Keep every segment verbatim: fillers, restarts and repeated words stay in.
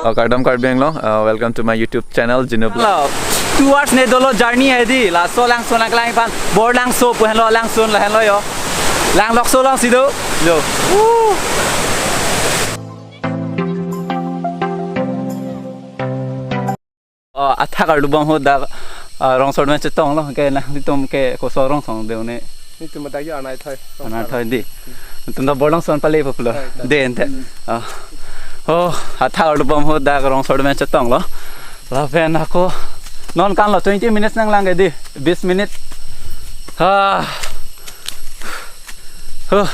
Oh, kardom Karbi Anglong, uh, welcome to my YouTube channel, Jinub. Hello. Two hours ne dolo journey hedi. Laso Langsun nangkelang aphan Borlangso pu henlo, Langsun lahenlo yo. Langlokso alongsi do. Yo. Woo. Oh, athak arlu bom ho dak, ah, rong sor men chetonglo, ke nanglitum ke koso rong song de-un ne. Netum dak yo anai thoi. Anai thoi di. Netum dak Borlangso pale populo. Thoi, thoi. De ente. Hmm. Oh. Oh, athak arlu bom ho dak rong sor men chetonglo. Lapen ako non kanlo twenty minutes nanglang ke di. Bis minute. Ah. Huh.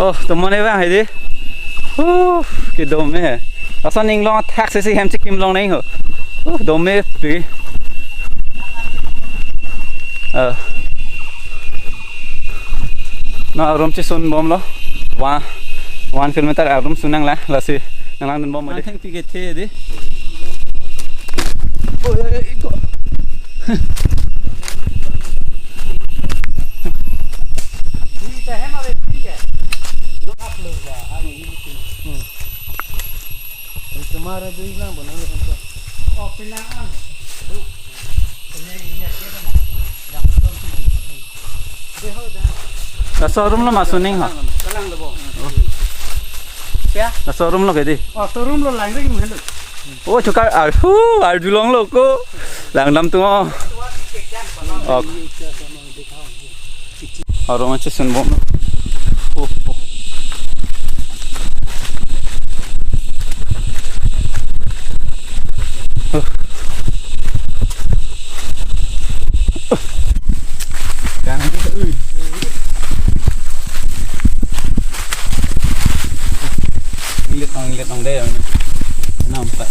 Oh, tomon ne vang hedi. Huh, kedome. Lason inglong athak sesi hem chikim long nang ho. Huh, dome pi. Eh. Na arum chesun bomlo. One, one kilometer arum sun nanglang, lasi nanglangdun bom hedi. Thengpi kethe hedi. Laso arum lo ma suning ha. Laso arum lo kedi. Oh, showroom lo langring mo helo. Oh, chokar, ah, hu, arjulonglo ko. Langdam tu mo. Ok. Arum chesun bom. Oh, oh. Inglet ong, inglet ong de. Nampak.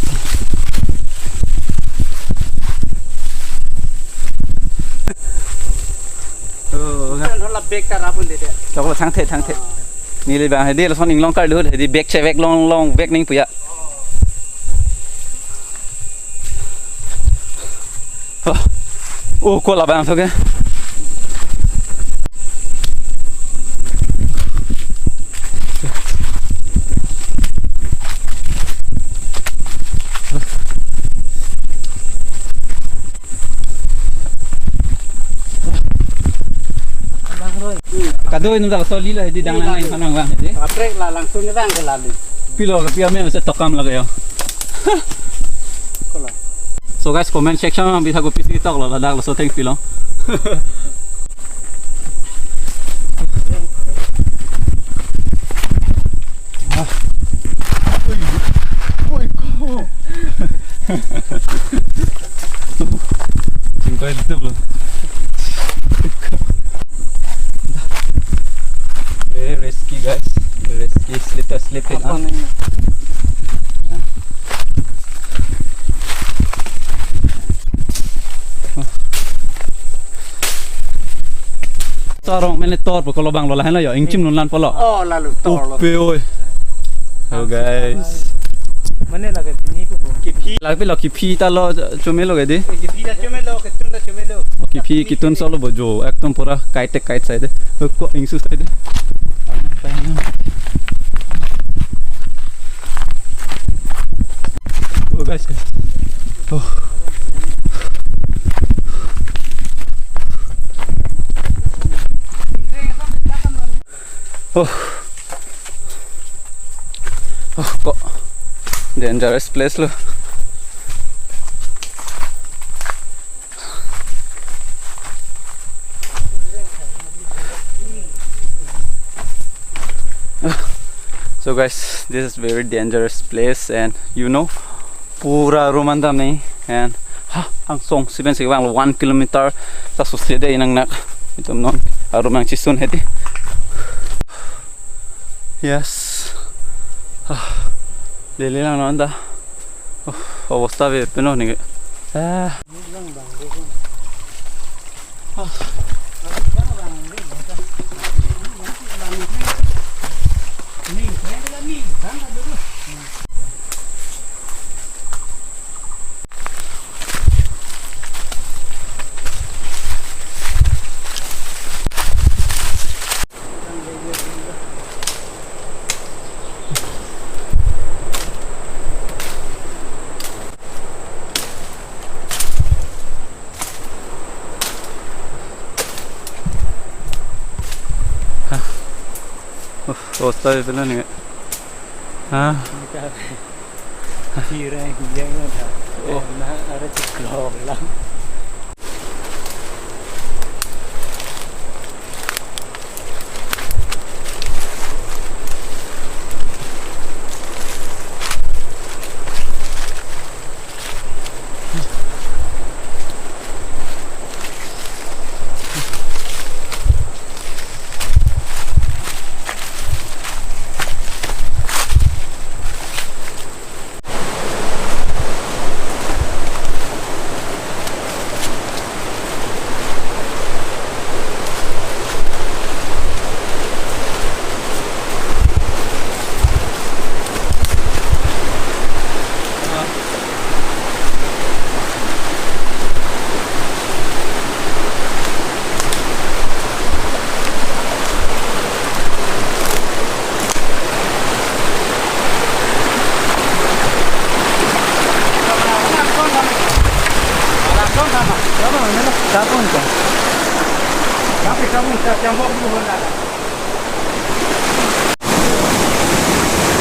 Oh, kan. Kan hola bag ta rapun de de. Choklo thangthe, thangthe. Neli bang hedi lason inglong kar lut hedi bag chevek longlong bag ning puya. Oh, oh, ko labang so ke. Kadoi nung dak soli lo hedi dang lang lang kanang bang hedi. Kaprek la Langsun ni bang ke lalu. Pilo ke pia me masa tokam lagi yo. Kola. So guys, comment section ma bisa ko pisi tok lo ladak laso thengpi lo. Oi, oi, ko. Singkoi tutup lo. Very risky, guys. Very risky. Slip, slip, slip, apa ah. Nih? Sarong mene tor po kolobang lo lahen lo yo, ingchim nun lan polo. Oh, lalu tor lo. Upe oi. Hello guys. Mane lake pini po. Kipi. Lake pilo kipi ta lo chomelo ke di. Kipi ta chomelo, ketun ta chomelo. Kipi kitun solo bojo. Ekdom pura kite kite side. Ko ingsu side. Oh guys, guys. Oh. Oh. Oh, ko dangerous place lo. So guys, this is very dangerous place, and you know, pura arum an dam nangji, and ha, angsong si pensi vang one kilometer ta sose de nangnak. Itum non arum nangchesun hedi. Yes. Ah, Delhi lang non ta. Oh, অবস্থা বেপেন নি. Ah. Uff, অবস্থা হয়ে গেল নি। হ্যাঁ। Hirang hirang na. Oh. Na, ada ceklok lang.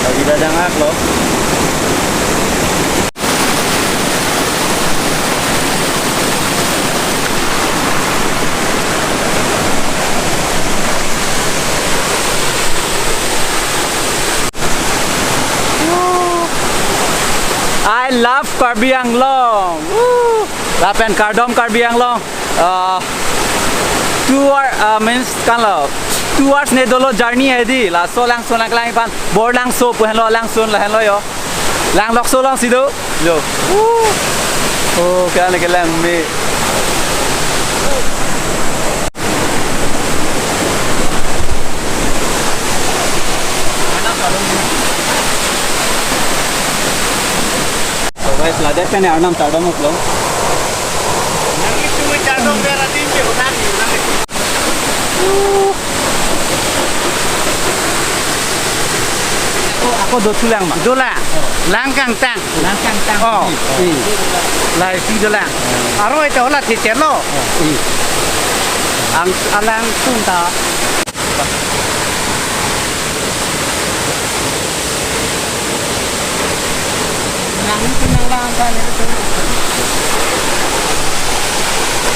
Lagi dadang ak lo. I love Karbi Anglong. Woo! Lapen kardom Karbi Anglong. Uh, two hour, uh, means kan lo, two hours ne dolo journey hai di. Laso Langsun lang kelang ipan Borlangso pu henlo, Langsun lahenlo yo. Langlokso alongsi do. Yo. Woo. Oh, kailang, kailang me. So guys, ladak pen arnam chardom-ok lo. Ako, ako dothulang ma? Dolang. Lang kangtang. Lang kangtang. Oh. Hmm. Lahai si dolang. Aro ita hola theche lo. Hmm. Ang alang tung ta.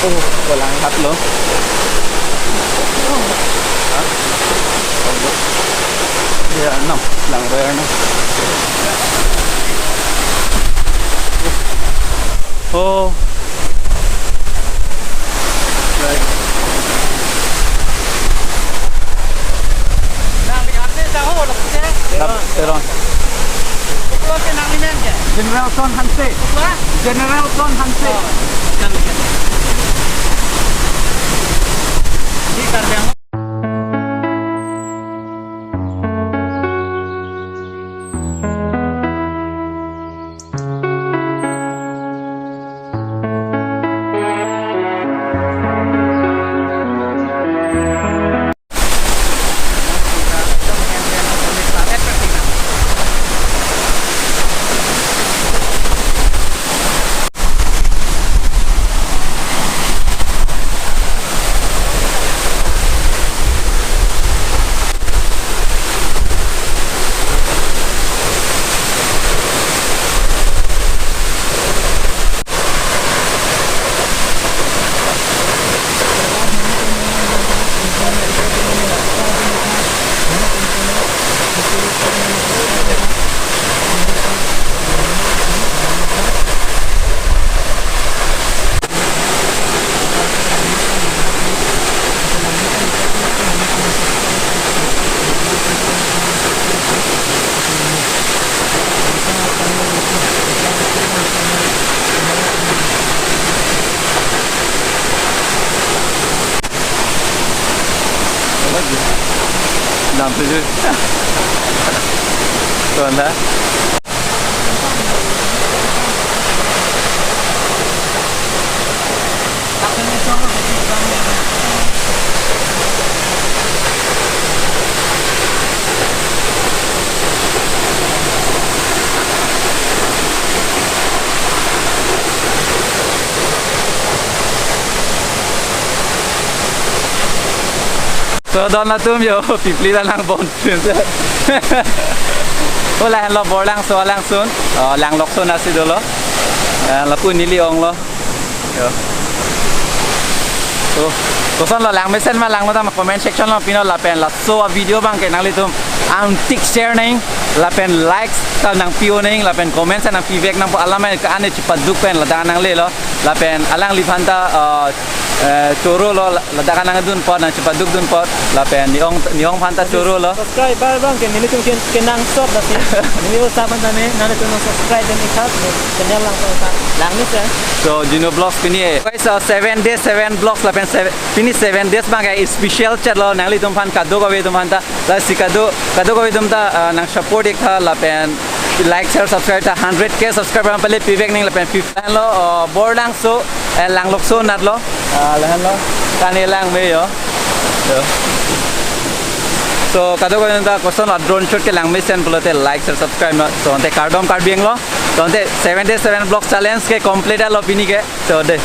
Oh, kolang hat lo. Ha? Ya, enam. Lang bayar enam. Oh. Right. Teron. General Son Hanse. General Son Hanse. Tujuh. Tuan dah. So, don atum yo, pipli ta lang bon. O lahenlo Borlangso alangsun. O, Langlokso nasi dolo. Eh, lapu neli onglo. Yo. So, kosonlo, langmesen ma langno tame comment section along pinon lapen laso a-video abangke nanglitum angtik share nang lapen likes ta nangpi-o nang lapen comments nangpivek nangpo, alamai ke-an chipaduk pen ladak nanglelo lapen alangliphan ta, eh, eh, chorolo, la-, ladak nangdun apot nangchipadukdun apot lapen ne-ong ne-ongphan ta chorolo. Subscriber abangke nelitum ke, kenangsot lasi. Neli osaphan tame nanglitum subscribe den ikat channel along ta langmesen. So, Gino Vlogs pini, guys, uh, seven days, seven vlogs lapen seven, pini seven days abangke special chetlo nanglitum aphan, kadokave atum aphan ta, lasi kadok, kadokave atum ta, uh, nang support ik tha lapen like, share, subscribe ta hundred K subscriber aphan pale pivek nang lapen pivek lo, uh, Borlangso, eh, Langlokso natlo, uh, lahenlo, kane langme yo. So. So, kadokave atum ta kosonlo drone shoot ke langmesen pulote like, share, subscribe non. So, ante kardom Karbi Anglong. So, ante seven days, seven vlogs challenge ke complete lo pini ke. So, de.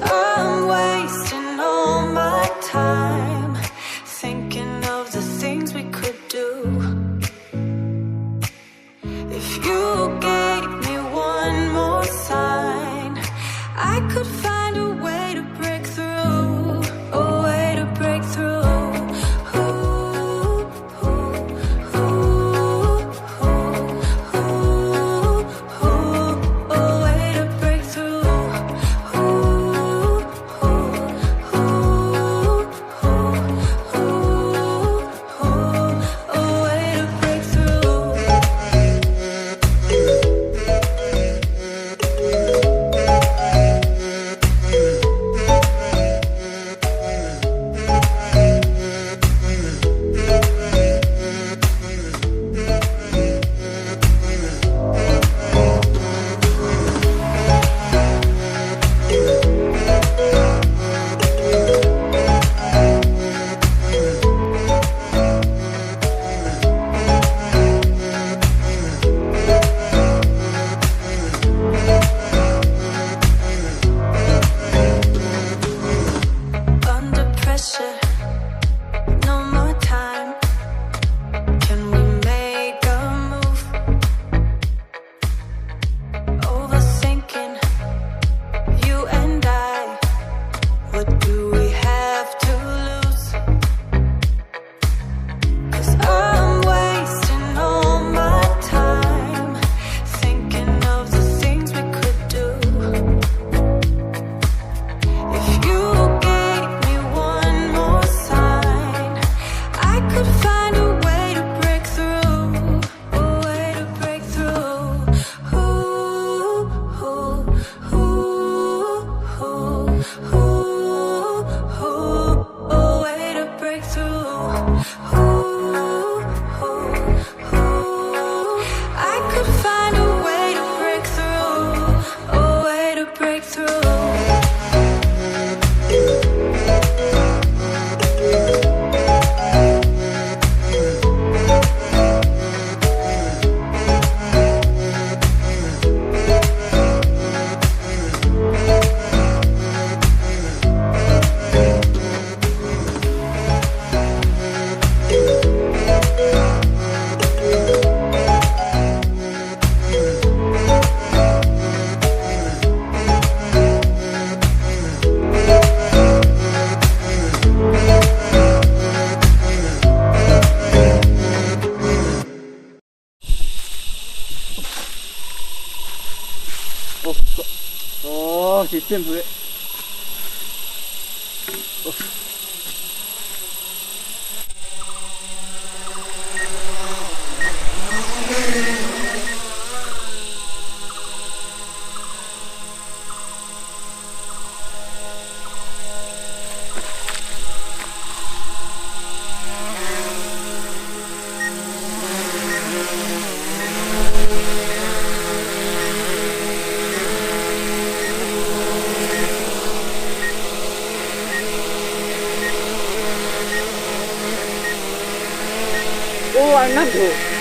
I'm wasting all my time thinking of the things we could do. If you gave me one more sign, I could find a way to break through, a way to break through. Ooh, ooh, ooh, ooh, ooh, ooh, a way to break through. Ooh, ooh, ooh, ooh, ooh, a way to break through. Under pressure, no more time. Can we make a move? Overthinking, you and I. What do we have to lose? 'Cause I'm wasting all my time thinking of the things we could do. If you gave me one more sign, I could find a way to break through, a way to break through. Ooh, ooh, ooh, ooh, ooh, ooh, a way to break through. Ooh, ooh, ooh, I could find a way to break through, a way to break through. Oh, oh, sistem tu. Arnam do.